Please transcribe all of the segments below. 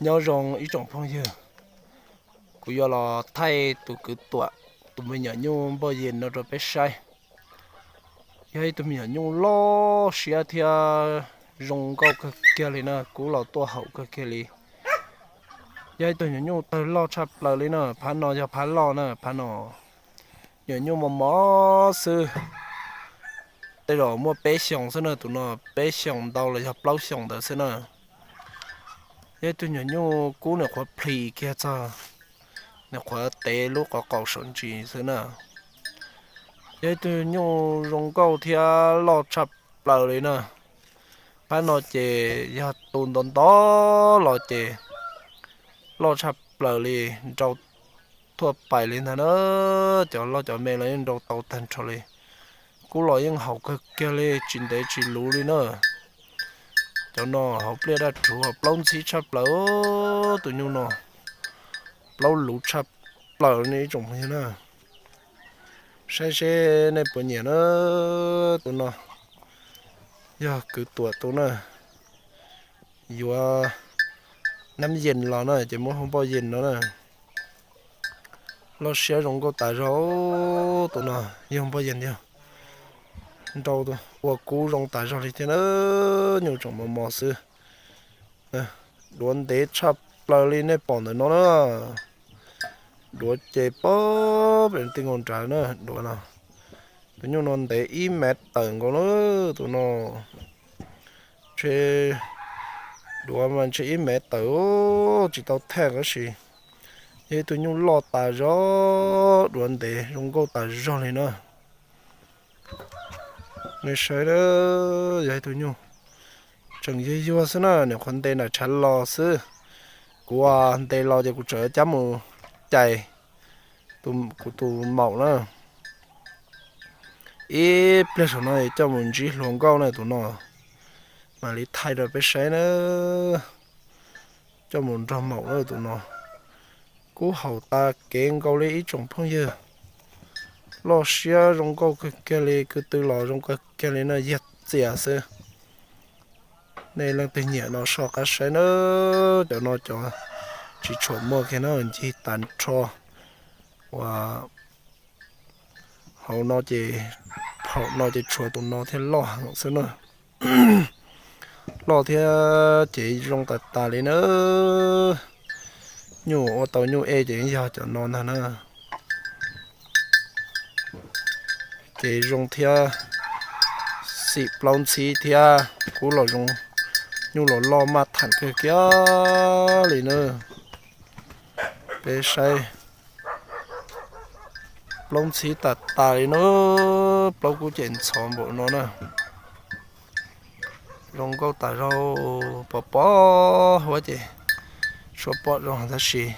Nyob zoo ib tsoom phooj ywg, kuv yuav los thaij tus kwv Tuam tus me nyuam nyuj npauj yes no rau peb saib. Yog ib tug me nyuam nyuj loj siab thiab zoo nkauj kawg kiag li na, kub los tuaj haum kawg kiag li. Yog ib tug nyuam nyuj tawg loj tshaj plaws li na, phab no yog phab loj na, phab no nyuam nyuj mos mos xwb. Tej zaum muaj peb xyoos xwb na, tus no peb xyoos ntau los yog plaub xyoos ntawd xwb na. Yog ib tug nyuam nyuj kub nws qhuav plhis kiag txog, nws qhuav tev lub qhov qaum saum ntsis xwb na. Yog ib tug nyuj zoo nkauj thiab loj tshaj plaws li na. Phab no ces yog tus ntov ntov los ces loj tshaj plaws li, nrau thuaj pais li ntag na. Cov loj cov me los yeej nrau tau tag nrho li. Kub los yeej haum kawg kiag li, tsis ntev tsis luv li na. Cov no hauv pliaj daj rhuv, plaub ntxhib tshaj plaws tus nyuj no. Plaub luv tshaj plaws li ib tsoom phooj ywg na. Saib seb nej puas nyiam na. Tus no yog kwv Tuam tus na. Yuav nab yees los na ces muab hu npauj yees no na. Loj siab zoo nkauj tas zog. Tus no yog npauj yees yog nrau ua kub zoo tas zog li thiab na. Nyuj tseem mos mos xwb. Duav ntev tshaj plaws li nej pom ntawm no na. Duav ces pab pem ti nkaus nrad na, duav no. Tus nyuj no ntev ib mev tawm nkaus na, tus no. Ntshe duav mas ntshe ib mev tawm, tsis tau thaj tab sis yog ib tug nyuj loj tas zog, duav ntev zoo nkauj tas zog li na. Nej saib, yog ib tug nyuj tseem yuag yuag xwb na, nws qhuav nte nram tshav los xwb. Kuv ntes los ces kuv tseem cab mus cais kuv tus maum na. Ib pliag saum no coj mus ntsib hluas nkauj na tus no. Mam li thaij rau peb saib na. Coj mus nrog maum na tus no. Kub haum tas kev nkaus li ib tsoom phooj ywg. Loj siab zoo nkauj kawg kiag li, kwv tw los zoo kawg kiag li na, yog txias xwb. Nej leej twg nyiam no soj qab saib na. Cov no cov tsis tshua muaj kiag na, ncig tas nrho. Ua hauv no ces, phaum no ces tshuav tus no thiaj loj heev xwb na. Loj thiab ces zoo tas tas li na. Nyuj ua tau nyuj ej ces yog cov no ntag na. Ces zoo thiab, xim plaub ntxhib thiab, kub los zoo, nyuj los loj maj tham kawg kiag li na. Peb saib plaub ntxhib tas tas li na, plaub kub ces ntxhov npaum no na. Zoo nkauj tas zog, pom pom huab ces tsuas pom zoo tab sis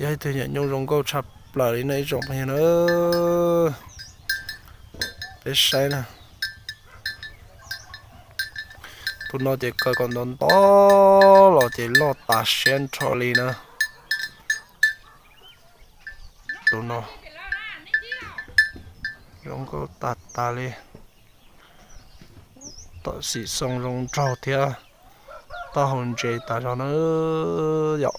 yog ib tug nyuam nyuj zoo nkauj tshaj plaws li na ib tsoom phooj ywg na. Peb saib na. Tus no ces kaw kom ntov ntov los ces loj tas siab nrho li na. Tus no zoo nkauj tas tas li. Tom xim xoo zoo nraug thiab, taub hau ntse tas zog na yom.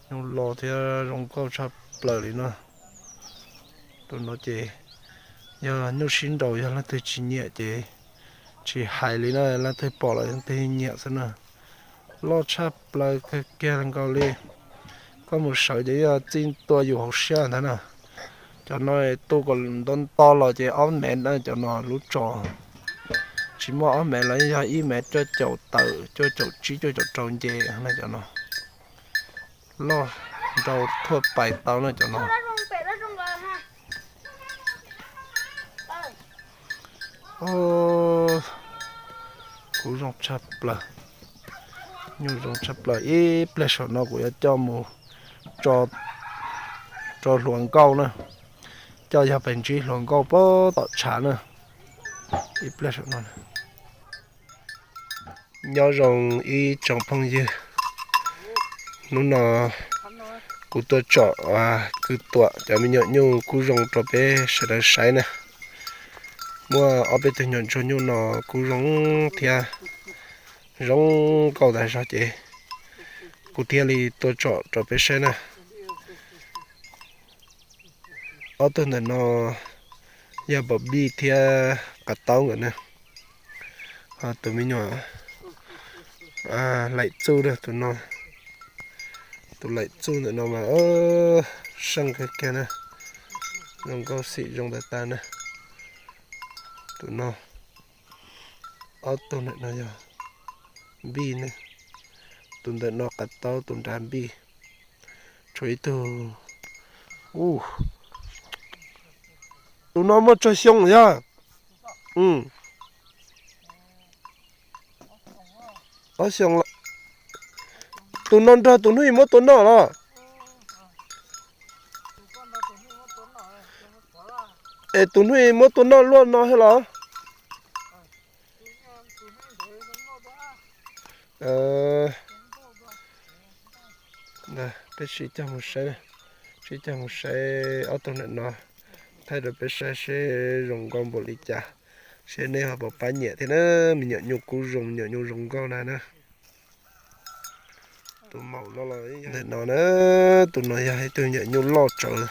Nyuj loj thiab zoo nkauj tshaj plaws li na. Tus no ces yog nyuj sib nraus, yog leej twg tsis nyiam ces tsis hais li na, leej twg pom los leej twg nyiam xwb na. Loj tshaj plaws kawg kiag nkaus li. Koj mus sawv ces yog txij ntua yus hauv siab ntag na. Cov no tu kom nto nto los ces ob mev na, cov no lub tso tsis muaj ob mev los yog ib mev cuaj caum tawm, cuaj caum tsib, cuaj caum rau nce na cov no. Loj nrau thuaj pais tau na cov no. Kub zoo tshaj plaws, nyuj zoo tshaj plaws. Ib pliag saum no kuv yuav coj mus tso rau hluas nkauj na, coj yog pes ntsib hluas nkauj pab tom tshav na. Ib pliag saum no. Nyob zoo ib tsoom phooj ywg, hnub no kuv tuaj tsom kwv Tuam cov me nyuam nyuj kub zoo rau peb sawv daws saib na. Muaj ob peb tug nyuam ntsuag nyuj no kub zoo thiab, zoo nkauj tas zog ces Kuv thiaj li tua tsom rau peb saib na. Ob tug ntawm no yog npam npij thiab qav taub nkawd na. Ho tus me nyuam laim txuj, tus no, tus laim txuj ntawm no mas seej kawg kiag na, zoo nkauj xim zoo tas tas na. Tus no, ob tug ntawm no yog npij ne, tus ntawm no qav taub, tus nrad npij. Tshuav ib tug, tus no muaj tsawg xyoo yog? Ob xyoo. Tus no nrog tus hnub ib muab tua noj los? Es tus hnub ib muab tua noj luaj no thiab los? Peb sib cog mus saib, sib cog mus saib ob tug ntawm no, thaij rau peb saib seb zoo nkauj npaum li cas, seb nej ho puas pab nyiam thiab na. Me nyuam nyuj kub zoo, me nyuam nyuj zoo nkauj na na. Tus maum no los ntawm no na, tus no yog ib tug nyuam nyuj loj tsawv,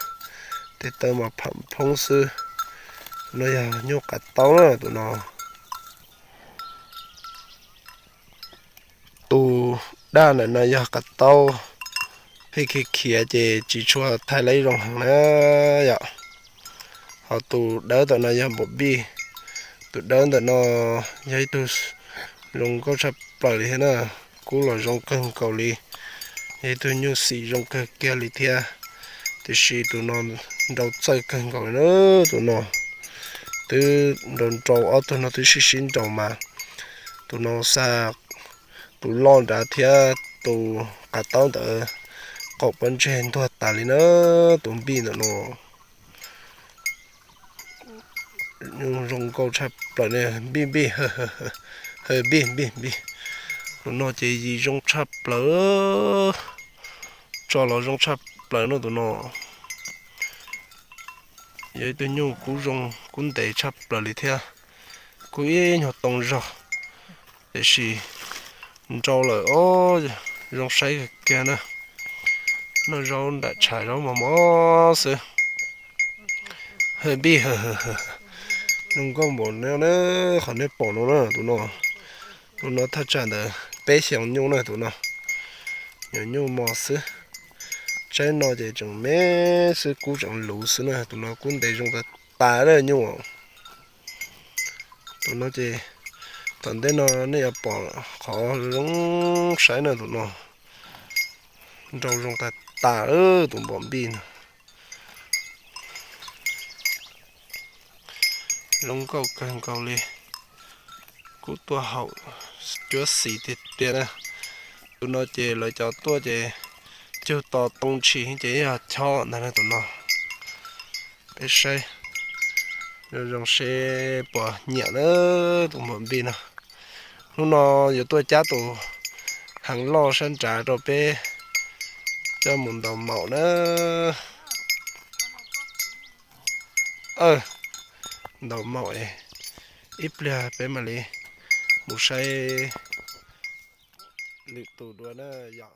tes taw mas pham phoob xwb. Tus no yog nyuj qav taub na tus no. Tus daj ntawm no yog qav taub, pheej khiav khiav ces tsis tshua thaij laib zoo heev na yom. Ho tus dawb ntawm no yog npam npij. Tus dawb ntawm no yog ib tug zoo nkauj tshaj plaws li thiab na, kub los zoo kawg nkaus li, yog ib tug nyuj xim zoo kawg kiag li thiab. Tiam sis tus no nrau txawj kawg nkaus li na, tus no twb nrau nrau, ob tug no twb sib sib nrau mas tus no xa tus loj nrad thiab tus qav taub ntawd qaum pob ntseg ntuag tas li na, tus npij ntawm no. Zoo nkauj tshaj plaws ne, npij npij, npij npij npij. Tus no ces yim zoo tshaj plaws, tso los zoo tshaj plaws no tus no. Yog ib tug nyuj kub zoo kub ntev tshaj plaws li thiab, kub ib nyuag too zog, tiam sis nrau lawm os, zoo saib kiag na. Noj zaub nram tshav zaub mos mos xwb. Npij, zoo nkauj npaum no na, qhov nej pom no na tus no. Tus no thaj tsam ntawd peb xyoos nyuj na tus no. Nyuam nyuj mos xwb. Tsaib no ces tseem me xwb, kub tseem luv xwb na, tus no kub ntev zoo tas tas na nyuj. Tus no ces tom ntej no nej yuav pom qhov zoo saib na tus no. Nrau zoo tas tas tus npam npij no. Zoo nkauj kawg nkaus li. Kub tuaj haum cuab xis tiag tiag na. Tus no ces lawv cov tuaj ces cug to too ntshis ces yog chob ntag na tus no. Peb saib zoo zoo seb puas nyiam na tus npam npij no. Hnub no yuav tuaj cab tus heev loj sab nrad rau peb coj mus ntaus maum na. Ntaus maum es ib pliag peb mam li mus saib lwm tus dua na yom.